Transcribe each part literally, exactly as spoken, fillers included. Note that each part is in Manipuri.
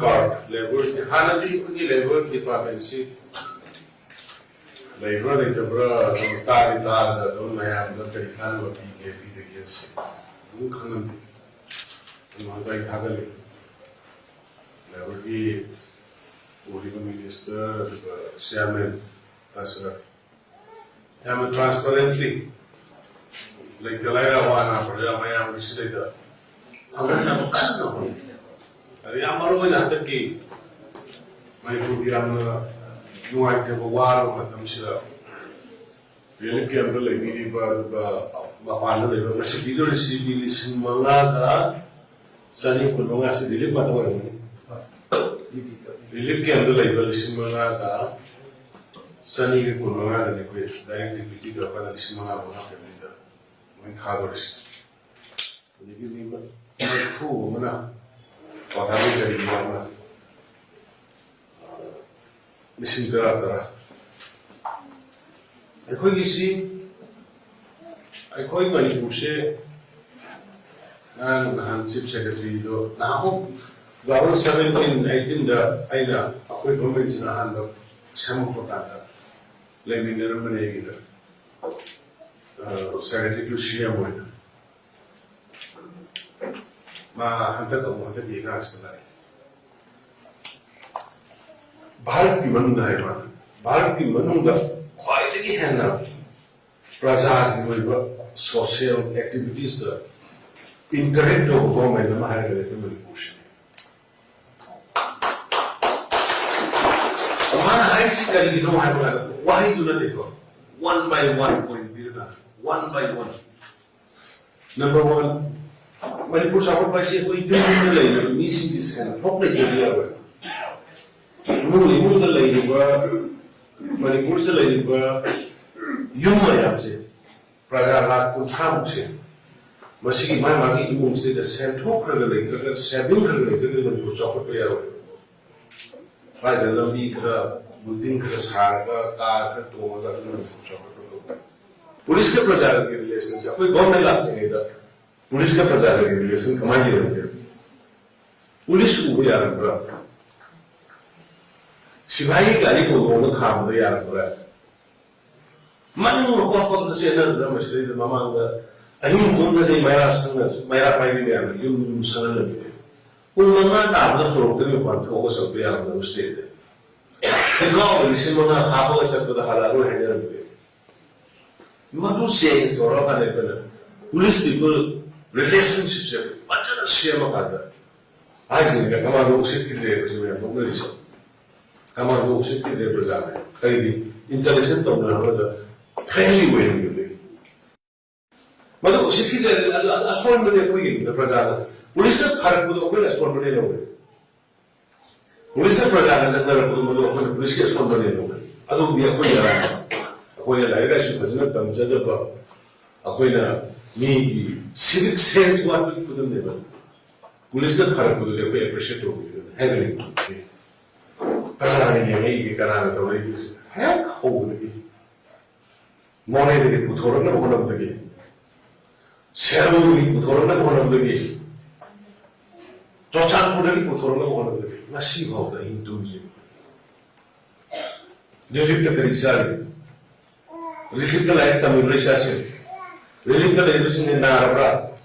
ꯀꯥꯔꯗ ꯂꯦꯕꯔꯒꯤ, ꯍꯥꯟꯅꯗꯤ ꯑꯩꯈꯣꯏꯒꯤ ꯂꯦꯕꯔ ꯗꯤꯄꯥꯔꯠꯃꯦꯟꯁꯤ ꯂꯩꯕ꯭ꯔꯥ ꯂꯩꯇꯕ꯭ꯔꯥ ꯑꯗꯨꯝ ꯇꯥꯗꯤ ꯇꯥꯔꯒ ꯑꯗꯨꯝ ꯃꯌꯥꯝꯗ ꯀꯔꯤ ꯀꯥꯟꯅꯕ ꯄꯤꯒꯦ ꯄꯤꯗꯒꯦ ꯑꯁꯤ ꯑꯗꯨꯝ ꯈꯪꯉꯝꯗꯦ꯫ ꯑꯗꯨꯝ ꯍꯟꯗꯛ ꯑꯩ ꯊꯥꯒꯠꯂꯤ꯫ ꯂꯦꯕꯔꯒꯤ ꯑꯣꯏꯔꯤꯕ ꯃꯤꯅꯤꯁꯇꯔ ꯑꯗꯨꯒ ꯆꯤꯌꯥꯔꯃꯦꯟ ꯇꯥꯁꯤꯔ ꯌꯥꯝꯅ ꯇ꯭ꯔꯥꯟꯁꯄꯔꯦꯟꯠꯂꯤ ꯂꯩꯇ ꯂꯥꯏꯔ ꯑꯋꯥ ꯑꯅꯥ ꯄ꯭ꯔꯖꯥ ꯃꯌꯥꯝꯒꯤ ꯁꯤꯗꯩꯗ ꯐꯪꯍꯟꯅꯕ ꯀꯟꯅ ꯍꯣꯠꯅꯩ꯫ ꯑꯗ ꯌꯥꯝ ꯃꯔꯨ ꯑꯣꯏꯅ ꯍꯟꯗꯛꯀꯤ ꯃꯅꯤꯄꯨꯔꯒꯤ ꯌꯥꯝꯅ ꯅꯨꯡꯉꯥꯏꯇꯕ ꯋꯥꯔꯕ ꯃꯇꯝꯁꯤꯗ ꯔꯤꯂꯤꯐ ꯀꯦꯝꯞꯇ ꯂꯩꯕꯤꯔꯤꯕ ꯑꯗꯨꯒ ꯃꯄꯥꯟꯗ ꯂꯩꯕ ꯉꯁꯤ ꯄꯤꯗꯧꯔꯤꯁꯤ ꯃꯤ ꯂꯤꯁꯤꯡ ꯃꯉꯥꯒ ꯆꯅꯤ ꯀꯨꯟ ꯃꯉꯥꯁꯤ ꯔꯤꯂꯤꯐ ꯉꯥꯛꯇ ꯑꯣꯏꯔꯝꯒꯅꯤ꯫ ꯔꯤꯂꯤꯐ ꯀꯦꯝꯞꯇ ꯂꯩꯕ ꯂꯤꯁꯤꯡ ꯃꯉꯥꯒ ꯆꯅꯤꯒ ꯀꯨꯟ ꯃꯉꯥꯗꯅꯤ ꯑꯩꯈꯣꯏ ꯗꯥꯏꯔꯦꯛ ꯗꯤꯄ꯭ꯌꯨꯇꯤ ꯇꯧꯔꯀꯥꯟꯗ ꯂꯤꯁꯤꯡ ꯃꯉꯥ ꯃꯉꯥ ꯐꯦꯃꯤꯂꯤꯗ ꯃꯣꯏ ꯊꯥꯗꯣꯔꯤꯁꯦ꯫ ꯑꯗꯒꯤ ꯃꯤ ꯃꯔꯤꯐꯨ ꯑꯃꯅ ꯀ꯭ꯋꯥꯇꯔ ꯀꯔꯤ ꯌꯥꯎꯅ ꯂꯤꯁꯤꯡ ꯇꯔꯥ ꯇꯔꯥ꯫ ꯑꯩꯈꯣꯏꯒꯤꯁꯤ, ꯑꯩꯈꯣꯏ ꯃꯅꯤꯄꯨꯔꯁꯦ ꯉꯔꯥꯡ ꯅꯍꯥꯟ ꯆꯤꯐ ꯁꯦꯀ꯭ꯔꯦꯇꯔꯤꯗꯣ ꯅꯍꯥꯟꯃꯨꯛ ꯇꯨ ꯊꯥꯎꯖꯟ ꯁꯚꯦꯟꯇꯤꯟ ꯑꯩꯠꯇꯤꯟꯗ ꯑꯩꯅ ꯑꯩꯈꯣꯏ ꯒꯚꯔꯟꯃꯦꯟꯁꯤꯅ ꯑꯍꯥꯟꯕ ꯁꯦꯝꯃꯛꯄ ꯀꯥꯟꯗ ꯂꯩꯃꯤꯟꯅꯔꯝꯕꯅꯦ ꯑꯩꯒꯤꯗ, ꯁꯦꯀ꯭ꯔꯦꯇꯔꯤ ꯇꯨ ꯁꯤ ꯑꯦꯝ ꯑꯣꯏꯅ꯫ ꯃꯥ ꯍꯟꯗꯛ ꯑꯃꯨꯛ ꯍꯟꯗꯛꯀꯤ ꯑꯦꯒꯥꯁꯇ ꯂꯥꯛꯑꯦ꯫ ꯚꯥꯔꯠꯀꯤ ꯃꯅꯨꯡꯗ ꯍꯥꯏꯕ, ꯚꯥꯔꯠꯀꯤ ꯃꯅꯨꯡꯗ ꯈ꯭ꯋꯥꯏꯗꯒꯤ ꯍꯦꯟꯅ ꯄ꯭ꯔꯖꯥꯒꯤ ꯑꯣꯏꯕ ꯁꯣꯁꯤꯌꯦꯜ ꯑꯦꯛꯇꯤꯚꯤꯇꯤꯁꯇ ꯏꯟꯇꯔꯦꯛ ꯇꯧꯕ ꯒꯣꯔꯃꯦꯟ ꯑꯃ ꯍꯥꯏꯔꯒꯗꯤ ꯑꯩꯈꯣꯏ ꯃꯅꯤꯄꯨꯔꯁꯤꯅꯤ꯫ ꯃꯥꯅ ꯍꯥꯏꯔꯤꯁꯤ ꯀꯔꯤꯒꯤꯅꯣ ꯍꯥꯏꯕ ꯀꯥꯟꯗ ꯋꯥꯍꯩꯗꯨ ꯅꯠꯇꯦꯀꯣ, ꯋꯥꯟ ꯕꯥꯏ ꯋꯥꯟ ꯄꯣꯏꯟ ꯄꯤꯔꯒ one buy one. Number one, Manipur ꯆꯥꯎꯈꯠꯄ ꯍꯥꯏꯁꯤ ꯑꯩꯈꯣꯏ ꯌꯨꯝ ꯌꯨꯝꯗ ꯂꯩꯔꯤꯕ ꯃꯤꯁꯤꯡꯒꯤ ꯁꯦꯟꯊꯣꯛ ꯂꯩꯇ꯭ꯔꯗꯤ ꯌꯥꯔꯣꯏ꯫ ꯏꯃꯨꯡ ꯏꯃꯨꯡꯗ ꯂꯩꯔꯤꯕ, ꯃꯅꯤꯄꯨꯔꯁꯤꯗ ꯂꯩꯔꯤꯕ ꯌꯨꯝ ꯃꯌꯥꯝꯁꯦ, ꯄ꯭ꯔꯖꯥ ꯂꯥꯈ ꯀꯨꯟꯊ꯭ꯔꯥꯃꯨꯛꯁꯦ, ꯃꯁꯤꯒꯤ ꯃꯥ ꯃꯥꯒꯤ ꯏꯃꯨꯡꯁꯤꯗ ꯁꯦꯟꯊꯣꯛ ꯈꯔ ꯈꯔ ꯂꯩꯇ꯭ꯔꯒ, ꯁꯦꯚꯤꯡ ꯈꯔ ꯈꯔ ꯂꯩꯇ꯭ꯔꯒꯗꯤ ꯃꯅꯤꯄꯨꯔ ꯆꯥꯎꯈꯠꯄ ꯌꯥꯔꯣꯏ꯫ ꯁ꯭ꯋꯥꯏꯗ ꯂꯝꯕꯤ ꯈꯔ, ꯕꯤꯜꯗꯤꯡ ꯈꯔ ꯁꯥꯔꯒ, ꯀꯥꯔ ꯈꯔ ꯇꯣꯡꯉꯒ ꯑꯗꯨꯅ ꯃꯅꯤꯄꯨꯔ ꯆꯥꯎꯈꯠꯄ ꯉꯝꯃꯣꯏ꯫ ꯄꯨꯂꯤꯁꯀ ꯄ꯭ꯔꯖꯥꯒꯒꯤ ꯔꯤꯂꯦꯁꯟꯁꯦ ꯑꯩꯈꯣꯏ ꯒꯣꯔꯃꯦꯟ ꯂꯥꯛꯇ꯭ꯔꯤꯉꯩꯗ ꯄꯨꯂꯤꯁꯀ ꯄ꯭ꯔꯖꯥꯒꯒꯤ ꯔꯤꯂꯦꯁꯟ ꯀꯃꯥꯏꯅ ꯌꯦꯡꯉꯝꯒꯦ? ꯄꯨꯂꯤꯁ ꯎꯕ ꯌꯥꯔꯝꯕ꯭ꯔꯥ? ꯁꯤꯐꯥꯏꯒꯤ ꯒꯥꯔꯤ ꯀꯣꯟꯊꯣꯡꯗ ꯈꯥꯝꯕꯗ ꯌꯥꯔꯝꯕ꯭ꯔꯥ? ꯃꯅꯤꯡ ꯃꯈꯣꯡ ꯄꯪꯗ ꯆꯦꯟꯅꯗꯅ ꯃꯁꯤꯗꯩꯗ ꯃꯃꯥꯡꯗ ꯑꯍꯤꯡ ꯄꯨꯝꯕꯗꯤ ꯃꯩꯔꯥ ꯁꯪꯅ, ꯃꯩꯔꯥ ꯄꯥꯏꯕꯤ ꯃꯌꯥꯝꯅ ꯌꯨꯝ ꯌꯨꯝ ꯁꯪꯍꯜꯂꯝꯃꯤꯅꯦ꯫ ꯄꯨꯡ ꯃꯉꯥ ꯇꯥꯕꯗ ꯁꯣꯔꯣꯛꯇꯒꯤ ꯃꯄꯥꯟ ꯊꯣꯛꯑꯒ ꯆꯠꯄ ꯌꯥꯔꯝꯗꯕ ꯁ꯭ꯇꯦꯠꯇ ꯊꯣꯡꯒꯥꯎꯗ ꯂꯤꯁꯤꯡ ꯃꯉꯥ ꯍꯥꯞꯄꯒ ꯆꯠꯄꯗ ꯍꯜꯂꯛꯑꯔꯣꯏ ꯍꯥꯏꯅꯔꯝꯃꯤꯅꯦ꯫ ꯃꯗꯨ ꯆꯦꯟꯖ ꯇꯧꯔꯀꯥꯟꯗ ꯑꯩꯈꯣꯏꯅ ꯄꯨꯂꯤꯁ ꯄꯤꯄꯜ ꯔꯤꯂꯦꯁꯟꯁꯤꯞꯁꯦ ꯑꯩꯈꯣꯏ ꯐꯖꯅ ꯁꯦꯝꯃꯀꯥꯟꯗ ꯍꯥꯏꯁꯤꯅꯤꯅ ꯀꯃꯥꯟꯗꯣ ꯎꯁꯤꯠꯈꯤꯗ꯭ꯔꯦ ꯑꯩꯈꯣꯏꯁꯦ ꯃꯌꯥꯝ ꯅꯣꯛꯅꯔꯤꯁꯦ꯫ ꯀꯃꯥꯟꯗꯣ ꯎꯁꯤꯠꯈꯤꯗ꯭ꯔꯦ ꯄ꯭ꯔꯖꯥꯅ꯫ ꯀꯔꯤꯒꯤ? ꯏꯟꯇꯔꯦꯛꯁꯟ ꯇꯧꯅꯔꯝꯃꯒ ꯐ꯭ꯔꯦꯟꯂꯤ ꯑꯣꯏꯍꯟꯈꯤꯕꯗꯒꯤ꯫ ꯃꯗꯨ ꯎꯁꯤꯠꯈꯤꯗ꯭ꯔꯦ, ꯑꯗꯨ, ꯑꯗꯨ ꯑꯁꯣꯟꯕꯅꯦ ꯑꯩꯈꯣꯏꯒꯤ ꯄ꯭ꯔꯖꯥꯅ꯫ ꯄꯨꯂꯤꯁꯅ ꯐꯔꯛꯄꯗꯣ ꯑꯩꯈꯣꯏꯅ ꯑꯁꯣꯟꯕꯅꯦ ꯂꯧꯔꯦ꯫ ꯄꯨꯂꯤꯁꯅ ꯄ꯭ꯔꯖꯥꯅ ꯅꯛꯅꯔꯛꯄꯗꯣ ꯃꯗꯨ ꯑꯩꯈꯣꯏꯅ ꯄꯨꯂꯤꯁꯀꯤ ꯑꯁꯣꯟꯕꯅꯦ ꯂꯧꯔꯦ꯫ ꯑꯗꯨꯕꯨꯗꯤ ꯑꯩꯈꯣꯏꯅ, ꯑꯩꯈꯣꯏꯅ ꯂꯥꯏꯔꯤꯛ ꯂꯥꯏꯁꯨ ꯐꯖꯅ ꯇꯝꯖꯗꯕ, ꯑꯩꯈꯣꯏꯅ ꯃꯤꯒꯤ ꯁꯤꯚꯤꯛ ꯁꯦꯟꯁ ꯋꯥꯠꯄꯒꯤ ꯈꯨꯗꯝꯅꯦꯕ꯫ ꯄꯨꯂꯤꯁꯅ ꯐꯔꯛꯄꯗꯨꯗꯤ ꯑꯩꯈꯣꯏ ꯑꯦꯄ꯭ꯔꯤꯁꯤꯌꯦꯠ ꯇꯧꯕꯤꯒꯗꯕꯅꯤ ꯍꯥꯏꯕꯅꯤ꯫ ꯀꯅꯥꯅ ꯌꯦꯡꯉꯛꯏꯒꯦ, ꯀꯅꯥꯅ ꯇꯧꯔꯛꯏꯒꯦ? ꯍꯦꯛ ꯍꯧꯕꯗꯒꯤ ꯃꯣꯔꯦꯗꯒꯤ ꯄꯨꯊꯣꯔꯛꯅꯕ ꯍꯣꯠꯅꯕꯗꯒꯤ, ꯁꯦꯔꯧꯗꯒꯤ ꯄꯨꯊꯣꯔꯛꯅꯕ ꯍꯣꯠꯅꯕꯗꯒꯤ, ꯆꯨꯔꯆꯥꯟꯄꯨꯔꯗꯒꯤ ꯄꯨꯊꯣꯔꯛꯅꯕ ꯍꯣꯠꯅꯕꯗꯒꯤ ꯉꯁꯤ ꯐꯥꯎꯗ ꯑꯍꯤꯡ ꯇꯨꯝꯗ꯭ꯔꯤ꯫ ꯔꯤꯂꯤꯐꯇ ꯀꯔꯤ ꯆꯥꯔꯤ? ꯔꯤꯂꯤꯐꯇ ꯂꯥꯏꯔꯤꯛ ꯇꯝꯃꯤꯕ꯭ꯔꯥ ꯏꯆꯥꯁꯤꯡ? ꯔꯤꯂꯤꯐꯇ ꯂꯩꯕꯁꯤꯡꯁꯤ ꯅꯥꯔꯕ꯭ꯔꯥ?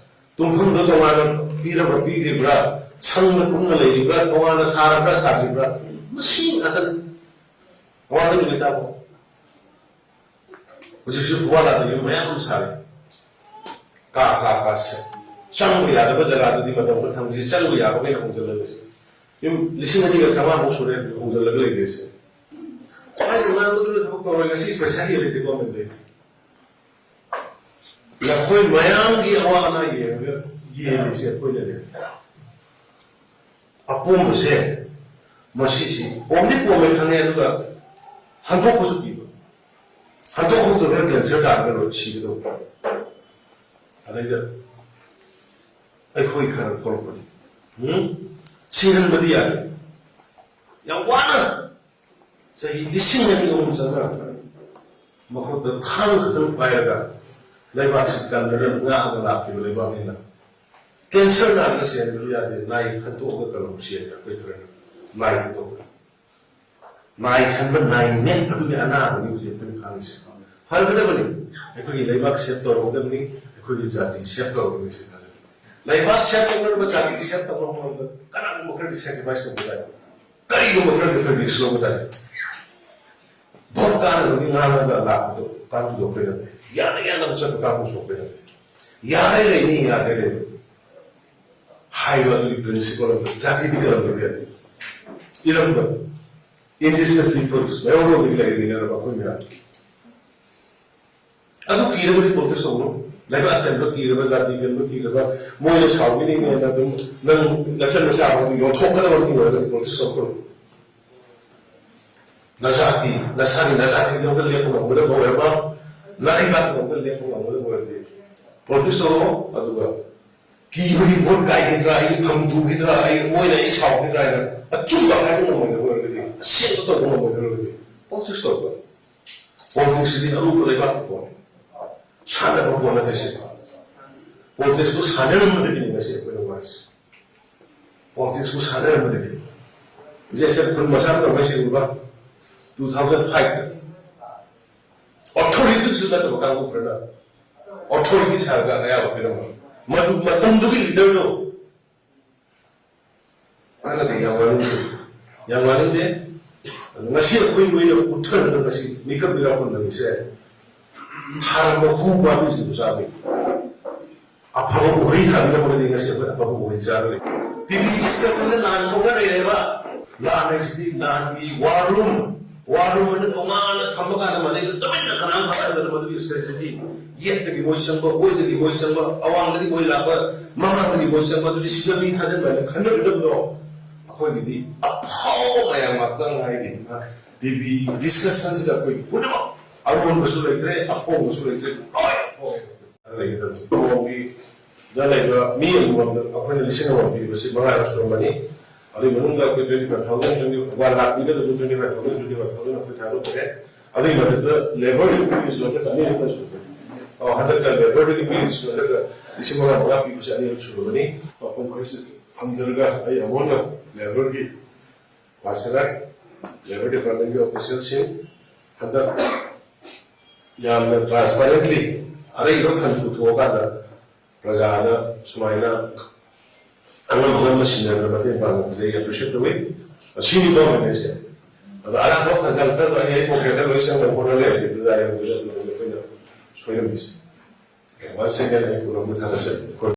ꯇꯨꯝꯐꯝꯗꯣ ꯇꯣꯉꯥꯟꯅ ꯄꯤꯔꯕ꯭ꯔꯥ, ꯄꯤꯗ꯭ꯔꯤꯕ꯭ꯔꯥ? ꯁꯪꯗ ꯀꯨꯝꯅ ꯂꯩꯔꯤꯕ꯭ꯔꯥ? ꯇꯣꯉꯥꯟꯅ ꯁꯥꯔꯕ꯭ꯔꯥ, ꯁꯥꯗ꯭ꯔꯤꯕ꯭ꯔꯥ? ꯃꯁꯤ ꯉꯥꯛꯇꯅꯤ꯫ ꯇꯣꯉꯥꯟꯅ ꯅꯨꯃꯤꯠ ꯇꯥꯕ꯫ ꯍꯧꯖꯤꯛꯁꯨ ꯐꯨꯋꯥꯂꯥꯗ ꯌꯨꯝ ꯃꯌꯥꯝ ꯑꯃ ꯁꯥꯔꯤ꯫ ꯀꯥ, ꯀꯥ, ꯀꯥ ꯁꯦ-, ꯆꯪꯕ ꯌꯥꯗꯕ ꯖꯒꯥꯗꯨꯗꯤ ꯃꯇꯝ ꯈꯔ ꯊꯝꯈꯤꯁꯤ, ꯆꯪꯕ ꯌꯥꯕꯈꯩꯅ ꯍꯣꯡꯖꯤꯜꯂꯒꯁꯤ꯫ ꯌꯨꯝ ꯂꯤꯁꯤꯡ ꯑꯅꯤꯒ ꯆꯥꯝꯃꯉꯥꯃꯨꯛ ꯁꯨꯔꯦ ꯍꯣꯡꯖꯤꯜꯂꯒ ꯂꯩꯔꯤꯁꯦ꯫ ꯍꯥꯏꯅ ꯉꯥꯡꯕꯗꯨꯅ ꯊꯕꯛ ꯇꯧꯔꯣꯏ, ꯉꯁꯤ ꯄꯩꯁꯥ ꯍꯦꯜꯂꯤꯁꯦ ꯒꯣꯔꯃꯦꯟꯗꯩ꯫ ꯅꯈꯣꯏ ꯃꯌꯥꯝꯒꯤ ꯑꯋꯥ ꯑꯅꯥ ꯌꯦꯡꯉꯒ ꯌꯦꯡꯉꯤꯁꯦ ꯑꯩꯈꯣꯏꯅꯅꯦ꯫ ꯑꯄꯣꯝꯕꯁꯦ ꯃꯁꯤꯁꯤ ꯄꯣꯝꯗꯤ ꯄꯣꯝꯃꯦ ꯈꯪꯉꯦ, ꯑꯗꯨꯒ ꯍꯟꯗꯣꯛꯄꯁꯨ ꯀꯤꯕ꯫ ꯍꯟꯗꯣꯛꯍꯧꯗ꯭ꯔꯒ ꯀꯦꯟꯁꯔ ꯇꯥꯔꯒ ꯂꯣꯏ ꯁꯤꯒꯗꯧꯕ꯫ ꯑꯗꯩꯗ ꯑꯩꯈꯣꯏ ꯈꯔ ꯊꯣꯛꯂꯛꯄꯅꯤ꯫ ꯎꯝ? ꯁꯤꯍꯟꯕꯗꯤ ꯌꯥꯗꯦ꯫ ꯌꯥꯝ ꯋꯥꯅ ꯆꯍꯤ ꯂꯤꯁꯤꯡ ꯑꯅꯤ ꯑꯍꯨꯝ ꯆꯪꯅ ꯃꯈꯨꯠꯇ ꯊꯥꯡ ꯈꯛꯇꯪ ꯄꯥꯏꯔꯒ ꯂꯩꯕꯥꯛꯁꯤ ꯀꯟꯗꯅ ꯉꯥꯛꯑꯒ ꯂꯥꯛꯈꯤꯕ ꯂꯩꯕꯥꯛꯅꯤꯅ ꯀꯦꯟꯁꯔ ꯅꯥꯔꯒ ꯁꯤꯍꯟꯕꯁꯨ ꯌꯥꯗꯦ, ꯅꯥꯏ ꯈꯟꯗꯣꯛꯑꯒ ꯀꯜꯂꯝꯕꯁꯨ ꯌꯥꯏ꯫ ꯑꯩꯈꯣꯏ ꯈꯔꯅ ꯅꯥꯏ ꯈꯟꯗꯣꯛꯄ, ꯅꯥꯏ ꯈꯟꯕ, ꯅꯥꯏ ꯅꯦꯠꯄꯗꯨꯒꯤ ꯑꯅꯥꯕꯅꯤ ꯍꯧꯖꯤꯛ ꯑꯩꯈꯣꯏꯅ ꯈꯥꯡꯉꯤꯁꯦ꯫ ꯐꯔꯒꯗꯕꯅꯤ, ꯑꯩꯈꯣꯏꯒꯤ ꯂꯩꯕꯥꯛ ꯁꯦꯞ ꯇꯧꯔꯒꯗꯕꯅꯤ, ꯑꯩꯈꯣꯏꯒꯤ ꯖꯥꯇꯤ ꯁꯦꯞ ꯇꯧꯔꯒꯗꯕꯅꯤ ꯁꯤ ꯈꯜꯂꯤ꯫ ꯂꯩꯕꯥꯛ ꯁꯦꯞ ꯇꯧꯅꯅꯕ, ꯖꯥꯇꯤ ꯁꯦꯞ ꯇꯧꯅꯕ ꯍꯣꯠꯅꯕꯗ ꯀꯅꯥꯒꯨꯝꯕ ꯈꯔꯗꯤ ꯁꯦꯀ꯭ꯔꯤꯐꯥꯏꯁ ꯇꯧꯕ ꯇꯥꯏ, ꯀꯔꯤꯒꯨꯝꯕ ꯈꯔꯗꯤ ꯑꯩꯈꯣꯏ ꯔꯤꯛꯁ ꯂꯧꯕ ꯇꯥꯏ꯫ ꯚꯣꯠ ꯀꯥꯅꯕꯒꯤ ꯉꯥꯡꯉꯒ ꯂꯥꯛꯄꯗꯣ ꯀꯥꯡꯕꯨꯗꯣ ꯑꯩꯈꯣꯏ ꯅꯠꯇꯦ, ꯌꯥꯅ ꯌꯥꯅꯕ ꯆꯠꯄ ꯀꯥꯡꯕꯨꯁꯨ ꯑꯩꯈꯣꯏ ꯅꯠꯇꯦ꯫ ꯌꯥꯔꯦ ꯂꯩꯅꯤ, ꯌꯥꯔꯦ ꯂꯩꯅꯤ꯫ ꯍꯥꯏꯕ ꯑꯗꯨꯒꯤ ꯄ꯭ꯔꯤꯟꯁꯤꯄꯜ ꯑꯗꯨ ꯖꯥꯇꯤꯗꯤ ꯀꯔꯝꯕ ꯏꯔꯝꯗꯕ? Indigenous peoples ꯃꯌꯥꯝ ꯂꯩꯔꯤꯅꯦꯕ ꯑꯩꯈꯣꯏ ꯃꯌꯥꯝ꯫ ꯑꯗꯨ ꯀꯤꯔꯕꯗꯤ ꯄꯣꯂꯤꯇꯤꯛꯁ ꯇꯧꯒꯅꯨ꯫ ꯂꯩꯕꯥꯛ ꯀꯟꯕ ꯀꯤꯔꯕ, ꯖꯥꯇꯤ ꯀꯟꯕ ꯀꯤꯔꯕ, ꯃꯣꯏꯅ ꯁꯥꯎꯈꯤꯅꯤꯅ ꯑꯗꯨꯝ ꯅꯪ ꯅꯆꯟ ꯅꯆꯥ ꯑꯃ ꯌꯣꯟꯊꯣꯛꯀꯗꯕ ꯃꯤ ꯑꯣꯏꯔꯒꯗꯤ ꯄꯣꯂꯤꯇꯤꯛꯁ ꯇꯧꯒꯅꯨ꯫ ꯅꯖꯥꯇꯤ, ꯅꯁꯥꯒꯤ ꯅꯖꯥꯇꯤꯒꯤꯗꯃꯛꯇ ꯂꯦꯞꯄ ꯉꯝꯒꯗꯕ ꯑꯣꯏꯔꯕ, ꯅꯔꯩꯕꯥꯛꯀꯤꯗꯃꯛꯇ ꯂꯦꯞꯄ ꯉꯝꯒꯗꯕ ꯑꯣꯏꯔꯗꯤ ꯄꯣꯂꯤꯇꯤꯛꯁ ꯇꯧꯔꯣ꯫ ꯑꯗꯨꯒ ꯀꯤꯕꯒꯤ ꯚꯣꯠ ꯀꯥꯏꯈꯤꯗ꯭ꯔꯥ, ꯑꯩꯒꯤ ꯐꯝ ꯇꯨꯈꯤꯗ꯭ꯔꯥ, ꯑꯩ ꯃꯣꯏꯅ ꯑꯩ ꯁꯥꯎꯈꯤꯗ꯭ꯔꯥ ꯍꯥꯏꯅ ꯑꯆꯨꯝꯕ ꯍꯥꯏꯕ ꯉꯝꯃꯣꯏꯗꯕ ꯑꯣꯏꯔꯒꯗꯤ, ꯑꯁꯦꯡꯕ ꯇꯧꯕ ꯉꯝꯃꯣꯏꯗꯕ ꯑꯣꯏꯔꯒꯗꯤ ꯄꯣꯂꯤꯇꯤꯛꯁ ꯇꯧꯕ꯫ ꯄꯣꯂꯤꯇꯤꯛꯁꯁꯤꯗꯤ ꯑꯔꯨꯕ ꯂꯩꯕꯥꯛꯀꯤ ꯄꯣꯠꯅꯤ, ꯁꯥꯟꯅꯕ ꯄꯣꯠ ꯅꯠꯇꯦ ꯁꯤ꯫ ꯄꯣꯂꯤꯇꯤꯛꯁꯄꯨ ꯁꯥꯟꯅꯔꯝꯕꯗꯒꯤꯅꯤ ꯉꯁꯤ ꯑꯩꯈꯣꯏꯅ ꯋꯥꯔꯤꯁꯤ꯫ ꯄꯣꯂꯤꯇꯤꯛꯁꯄꯨ ꯁꯥꯟꯅꯔꯝꯕꯗꯒꯤ ꯍꯧꯖꯤꯛ ꯑꯩꯁꯦ ꯈꯨꯟ ꯃꯆꯥ ꯇꯧꯔꯝꯃꯤꯁꯦ ꯎꯕ, ꯇꯨ ꯊꯥꯎꯖꯟ ꯐꯥꯏꯚꯇ ꯑꯣꯊꯣꯔꯤꯇꯤꯁꯨ ꯅꯠꯇꯕ ꯀꯥꯡꯕꯨ ꯈꯔꯅ ꯑꯣꯊꯣꯔꯤꯇꯤ ꯁꯥꯔꯒ ꯑꯌꯥꯕ ꯄꯤꯔꯝꯕ꯫ ꯃꯗꯨ ꯃꯇꯝꯗꯨꯒꯤ ꯂꯤꯗꯔꯗꯣ ꯃꯥꯅꯗꯤ ꯌꯥꯝ ꯋꯥꯅꯤꯡꯗꯦ, ꯌꯥꯝ ꯋꯥꯅꯤꯡꯗꯦ꯫ ꯑꯗꯨ ꯉꯁꯤ ꯑꯩꯈꯣꯏ ꯂꯣꯏꯅ ꯎꯠꯊꯅꯕ ꯉꯁꯤ ꯃꯤꯀꯞ ꯃꯤꯔꯥꯎ ꯐꯪꯗꯕꯁꯦ ꯊꯥꯔꯝꯕ ꯍꯨ ꯄꯥꯝꯕꯤꯁꯤꯡꯗꯨ ꯆꯥꯕꯩ꯫ ꯑꯐꯕ ꯎꯍꯩ ꯊꯥꯕꯤꯔꯝꯃꯒꯗꯤ ꯉꯁꯤ ꯑꯩꯈꯣꯏ ꯑꯐꯕ ꯎꯍꯩ ꯆꯥꯔꯣꯏ꯫ ꯇꯤꯚꯤ ꯗꯤꯁꯀꯁꯟꯗ ꯂꯥꯟ ꯁꯣꯛꯅ ꯂꯩꯔꯦꯕ꯫ ꯂꯥꯟ ꯍꯥꯏꯁꯤꯗꯤ ꯂꯥꯟꯒꯤ ꯋꯥꯔ ꯔꯨꯝ, ꯋꯥꯔ ꯔꯨꯝ ꯑꯅ ꯇꯣꯉꯥꯟꯅ ꯊꯝꯕ ꯀꯥꯟꯗ ꯃꯗꯩꯗ ꯇꯨꯃꯤꯟꯅ ꯀꯅꯥꯝ ꯐꯠꯇꯕꯗ ꯃꯗꯨꯒꯤ ꯁ꯭ꯇ꯭ꯔꯦꯇꯦꯖꯤ, ꯌꯦꯠꯇꯒꯤ ꯃꯣꯏ ꯆꯪꯕ, ꯑꯣꯏꯗꯒꯤ ꯃꯣꯏ ꯆꯪꯕ, ꯑꯋꯥꯡꯗꯒꯤ ꯃꯣꯏ ꯂꯥꯛꯄ, ꯃꯃꯥꯡꯗꯒꯤ ꯃꯣꯏ ꯆꯪꯕ, ꯑꯗꯨꯗꯤ ꯁꯤꯗ ꯃꯤ ꯊꯥꯖꯤꯟꯕ ꯍꯥꯏꯅ ꯈꯟꯅꯒꯗꯕꯗꯣ꯫ ꯑꯩꯈꯣꯏꯒꯤꯗꯤ ꯑꯐꯥꯎꯕ ꯃꯌꯥꯝ ꯉꯥꯛꯇ ꯉꯥꯏꯔꯤ꯫ ꯇꯤꯚꯤ ꯗꯤꯁꯀꯁꯟꯁꯤꯗ ꯑꯩꯈꯣꯏ ꯄꯨꯝꯅꯃꯛ ꯑꯔꯣꯟꯕꯁꯨ ꯂꯩꯇ꯭ꯔꯦ, ꯑꯐꯥꯎꯕꯁꯨ ꯂꯩꯇ꯭ꯔꯦ, ꯂꯣꯏ ꯑꯐꯥꯎꯕ ꯂꯩꯒꯗꯕꯅꯤ꯫ ꯂꯨꯍꯣꯡꯕꯤꯗ ꯂꯩꯕ ꯃꯤ ꯑꯃꯃꯝꯗ ꯑꯩꯈꯣꯏꯅ ꯂꯤꯁꯤꯡ ꯑꯃ ꯄꯤꯕꯁꯤ ꯃꯉꯥꯔꯛ ꯁꯨꯔꯝꯃꯅꯤ꯫ ꯑꯗꯨꯒꯤ ꯃꯅꯨꯡꯗ ꯑꯩꯈꯣꯏ twenty five thousand, twenty, one lakh ꯄꯤꯒꯗꯕ twenty five thousand, twenty five thousand ꯑꯩꯈꯣꯏ ꯊꯥꯗꯣꯛꯈ꯭ꯔꯦ꯫ ꯑꯗꯨꯒꯤ ꯃꯊꯛꯇ ꯂꯦꯕꯔ ꯌꯨꯅꯤꯠꯀꯤ ꯔꯤꯖꯜꯇ ꯑꯅꯤ ꯑꯍꯨꯝ ꯂꯩꯁꯤꯜꯂꯦ꯫ ꯍꯟꯗꯛꯇ ꯂꯦꯕꯔꯗꯒꯤ ꯄꯤꯔꯤꯁꯤꯁꯨ ꯍꯟꯗꯛꯇ ꯂꯤꯁꯤꯡ ꯃꯉꯥ ꯃꯉꯥ ꯄꯤꯕꯁꯦ ꯑꯅꯤꯔꯛ ꯁꯨꯔꯕꯅꯤ꯫ ꯃꯐꯝ ꯈꯔꯁꯤ ꯊꯝꯖꯔꯒ ꯑꯩ ꯑꯃꯨꯛ ꯍꯟꯅ ꯂꯦꯕꯔꯒꯤ ꯄꯥꯁꯔꯥꯏ, ꯂꯦꯕꯔ ꯗꯤꯄꯥꯔꯠꯃꯦꯟꯒꯤ ꯑꯣꯐꯤꯁꯤꯌꯦꯜꯁꯤꯡ ꯍꯟꯗꯛ ꯌꯥꯝꯅ ꯇ꯭ꯔꯥꯟꯁꯄꯥꯔꯦꯟꯂꯤ ꯑꯔꯩꯕ ꯐꯟ ꯄꯨꯊꯣꯛꯑꯀꯥꯟꯗ ꯄ꯭ꯔꯖꯥꯗ ꯁꯨꯃꯥꯏꯅ ꯑꯉꯝ ꯑꯉꯝꯕ ꯁꯤꯟꯅꯕꯗ ꯃꯇꯦꯡ ꯄꯥꯡꯕꯁꯦ ꯑꯩ ꯑꯦꯄ꯭ꯔꯤꯁꯤꯌꯦꯠ ꯇꯧꯏ꯫ ꯑꯁꯤꯅꯤ ꯒꯣꯔꯃꯦꯟ ꯍꯥꯏꯁꯦ꯫ ꯑꯗꯣ ꯑꯔꯥꯞꯄ ꯐꯟꯗꯜ ꯈꯔꯗꯣ ꯑꯩ ꯑꯩ ꯄꯣꯀꯦꯠꯇ ꯂꯣꯏ ꯆꯪꯕ ꯍꯣꯠꯅ ꯂꯩꯔꯗꯤ ꯑꯗꯨꯗ ꯑꯩꯈꯣꯏꯅ ꯁꯣꯏꯔꯝꯃꯤꯁꯦ꯫ Once again, ꯑꯩ ꯄꯨꯝꯅꯃꯛꯄꯨ ꯊꯥꯒꯠꯆꯔꯤ꯫